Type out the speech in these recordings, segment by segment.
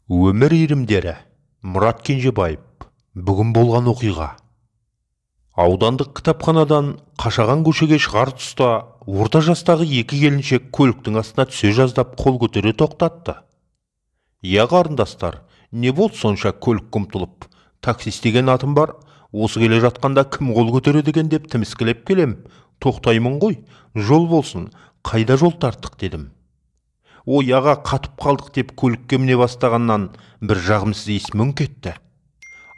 Өмір иірімдері. Мұрат Кенжебаев. Бүгін болған оқиға. Аудандық кітапханадан Қашаған көшеге шығар тұста орта жастағы екі келіншек көліктің астына түсе жаздап қол көтере тоқтатты. «Иә, қарындастар, не болды сонша көлік ұмтылып? Таксист деген атым бар, осы келе жатқанда кім қол көтереді екен деп тіміскілеп келем. Тоқтаймын ғой, жол болсын, қайда жол тарттық?» дедім. «Ой, аға, қатып қалдық» деп көлікке міне бастағаннан бір жағымсыз иіс мүңк етті.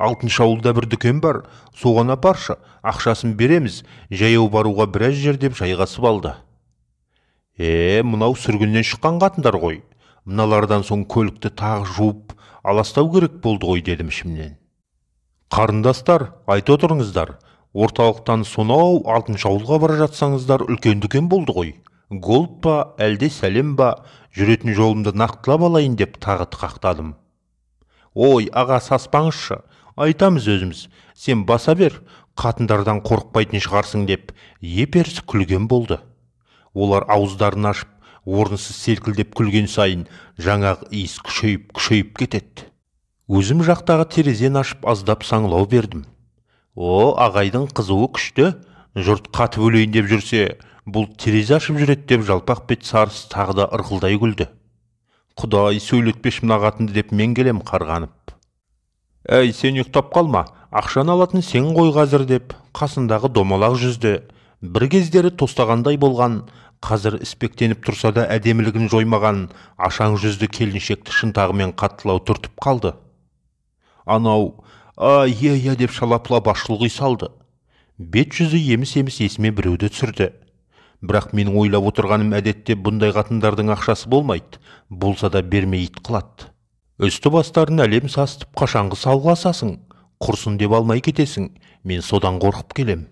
«Алтыншы ауылда бір дүкен бар, соған апаршы, ақшасын береміз, жаяу баруға біраз жер» деп жайғасып алды. Мынау сүргіннен шыққан қатындар ғой. Мыналардан соң көлікті тағы жуып, аластау керек болды ғой дедім ішімнен. «Қарындастар, айта отырыңыздар, орталықтан сонау алтыншы ауылға бара жатсаңыздар үлкен дүкен болды ғой. Голд па, әлде Сәлем ба, жүретін жолымды нақтылап алайын» деп тағы тықақтадым. «Ой, аға, саспаңызшы, айтамыз өзіміз, сен баса бер, қатындардан қорықпайтын шығарсың» деп еп-ерсі күлген болды. Олар ауыздарын ашып, орынсыз селкілдеп күлген сайын жаңағы иіс күшейіп кетеді. Өзім жақтағы терезені ашып аздап саңылау бердім. «О, ағайдың қызуы күшті, жұрт қатып өлейін деп жүрсе, бұл терезе ашып жүреді» деп жалпақ бет сарысы тағы да ырқылдай күлді. «Құдай, сөйлетпеш мына қатынды» деп мен келем қарғанып. «Әй, сен ұйықтап қалма, ақшаны алатын сен ғой қазір» деп қасындағы домалақ жүзді, бір кездері тостағандай болған, қазір іспектеніп тұрса да әдемілігін жоймаған ашаң жүзді келіншекті шынтағымен қаттылау түртіп қалды. Анау «ай-ай-ай» деп шалапыла бас шұлғи салды. Бет жүзі еміс-еміс есіме біреуді түсірді. Бірақ менің ойлап отырғаным әдетте бұндай қатындардың ақшасы болмайды, болса да бермей ит қылады. Үсті бастарын әлем сасытып қашанғы салғыласасың, құрсын деп алмай кетесің, мен содан қорқып келем.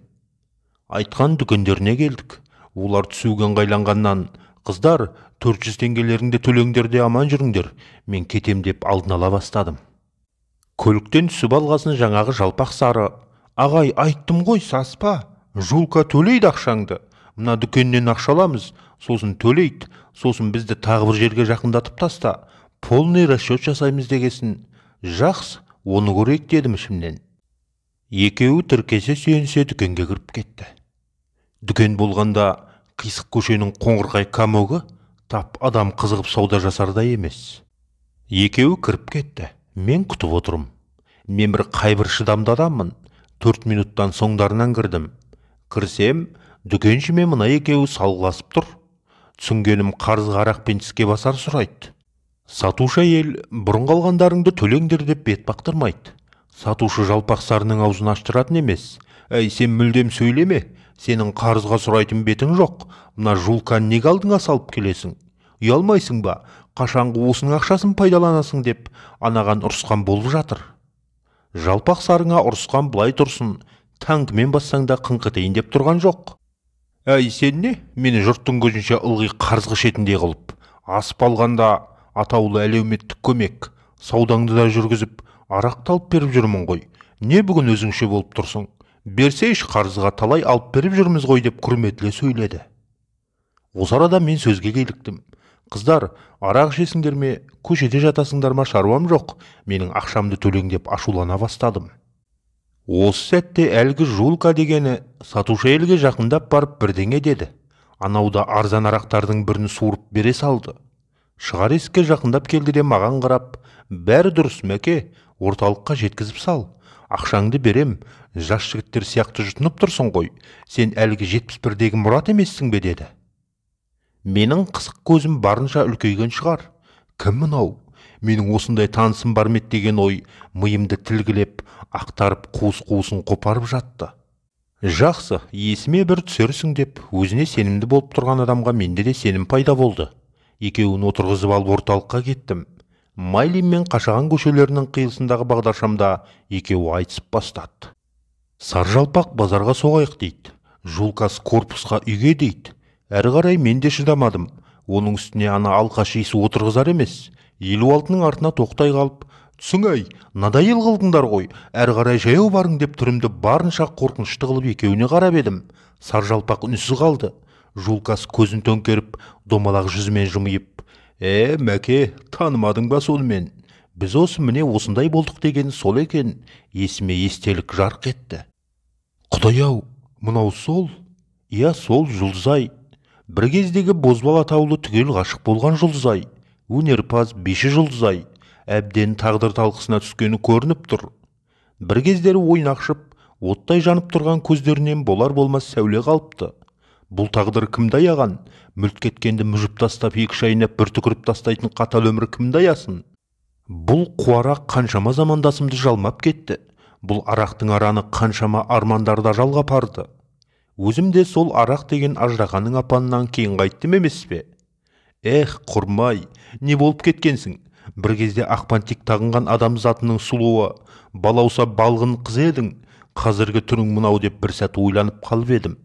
Айтқан дүкендеріне келдік. Олар түсуге ыңғайланғаннан, «Қыздар, 400 теңгелеріңді төлеңдер де аман жүріңдер, мен кетем» деп алдын ала бастадым. Көліктен түсіп алғасын жаңағы жалпақ сары, «Ағай, айттым ғой, саспа, Жулка төлейді ақшаңды. Мына дүкеннен ақша аламыз, сосын төлейді, сосын бізді тағы бір жерге жақындатып таста, полный расчет жасаймыз» дегесін, «Жақсы, оны көрейік» дедім ішімнен. Екеуі тіркесе сүйенсе дүкенге кіріп кетті. Дүкен болғанда қисық көшенің қоңырқай комогы тап адам қызығып сауда жасардай емес. Екеуі кіріп кетті, мен күтіп отырмын. Мен бір қайбір шыдамды адаммын, 4 минуттан соңдарынан кірдім. Кірсем, дүкеншіме мына екеуі салғыласып тұр. Түсінгенім қарызға арақ пен тіске басар сұрайды. Сатушы әйел бұрын қалғандарыңды төлеңдер деп бет бақтырмайды. Сатушы жалпақ сарының аузын аштыратын емес. «Әй, сен мүлдем сөйлеме, сенің қарызға сұрайтын бетің жоқ. Мына Жулканы неге алдыңа салып келесің? Ұялмайсың ба? Қашанғы осының ақшасын пайдаланасың» деп анаған ұрысқан болып жатыр. Жалпақ сарыңа ұрысқан былай тұрсын, таңкімен бассаң да қыңқытайын деп тұрған жоқ. «Әй, сен не, мені жұрттың көзінше ылғи қарызғы шетіндей қылып, асып алғанда атаулы әлеуметтік көмек, саудаңды да жүргізіп, арақ алып беріп жүрмін ғой. Не бүгін өзіңше болып тұрсың? Берсейші қарызға талай алып беріп жүрміз ғой» деп құрметлі сөйледі. Осы арада мен сөзге киліктім. «Қыздар, арақ ішесіңдер ме, көшеде жатасыңдар ма, шаруам жоқ, менің ақшамды төлең» деп ашулана бастадым. Осы сәтте әлгі Жулка дегені сатушы әйелге жақындап барып бірдеңе деді. Анау да арзан арақтардың бірін суырып бере салды. Шығар есікке жақындап келді де маған қарап, «Бәрі дұрыс, Мәке, орталыққа жеткізіп сал, ақшаңды берем, жас жігіттер сияқты жұтынып тұрсың ғой, сен әлгі 71-дегі Мұрат емессің бе?» деді. Менің қысық көзім барынша үлкейген шығар. Кім мынау? Менің осындай танысым бар ма деген ой миымды тілгілеп, ақтарып қуыс-қуысын қопарып жатты. Жақсы, есіме бір түсерсің деп өзіне сенімді болып тұрған адамға менде де сенім пайда болды. Екеуін отырғызып алып орталыққа кеттім. Майлин мен Қашаған көшелерінің қиылысындағы бағдаршамда екеуі айтысып бастады. «Саржалпақ базарға соғайық» дейді, «Жулкас корпусқа үйге» дейді. Әрі қарай мен де шыдамадым. Оның үстіне ана алқаш иісі отырғызар емес. 56-ның артына тоқтай қалып, «Түсің әй, надоел қылдыңдар ғой, әрі қарай жаяу барың» деп түрімді барынша қорқынышты қылып екеуіне қарап едім. Саржалпақ үнсіз қалды. Жулкас көзін төңкеріп, домалақ жүзімен жымиып, «Мәке, танымадың ба сонымен? Біз осы міне осындай болдық деген сол екен, есіме естелік жарқ етті. Құдай-ау, мынау сол, иә сол Жұлдызай. Бір кездегі бозбала атаулы түгел ғашық болған Жұлдызай, өнерпаз биші Жұлдызай, әбден тағдыр талқысына түскені көрініп тұр. Бір кездері ойнақшып, оттай жанып тұрған көздерінен болар-болмас сәуле қалыпты. Бұл тағдыр кімді аяған? Мүлт кеткенді мүжіп тастап, екі шайнап бір түкіріп тастайтын қатал өмір кімді аясын? Бұл қуарақ қаншама замандасымды жалмап кетті. Бұл арақтың араны қаншама армандарды ажалға апарды. Өзім де сол арақ деген аждаһаның апанынан кейін қайттым емес пе? Эх, Құрмай, не болып кеткенсің? Бір кезде ақпантик тағынған адам затының сұлуы, балауса балғын қыз едің, қазіргі түрің мынау деп бір сәт ойланып қалып едім.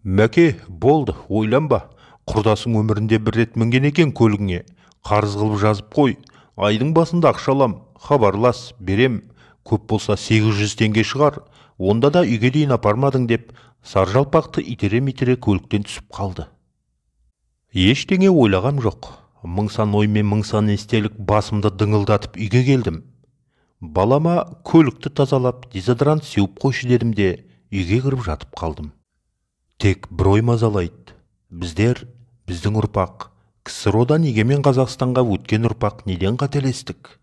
Мәке, болды, ойланба. Құрдасың өмірінде бір рет мінген екен көлігіңе. Қарыз қылып жазып қой. Айдың басында ақша алам, хабарлас, берем. Көп болса 800 теңге шығар. Онда да үйге дейін апармадың деп саржалпақты итере-митере көліктен түсіп қалды. Ештеңе ойлағам жоқ. Мың сан ой мен мың сан естелік басымды дыңылдатып үйге келдім. Балама көлікті тазалап, дезодорант сеуіп қойшы дедім де үйге кіріп жатып қалдым. Тек бір ой мазалайды. Біздер, біздің ұрпақ, КСРО-дан егемен Қазақстанға өткен ұрпақ неден қателестік?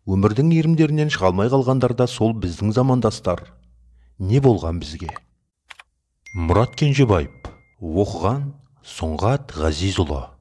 Өмірдің иірімдерінен шыға алмай қалғандар да сол біздің замандастар. Не болған бізге? Мұрат Кенжебаев, оқыған Сұңғат Ғазизұлы.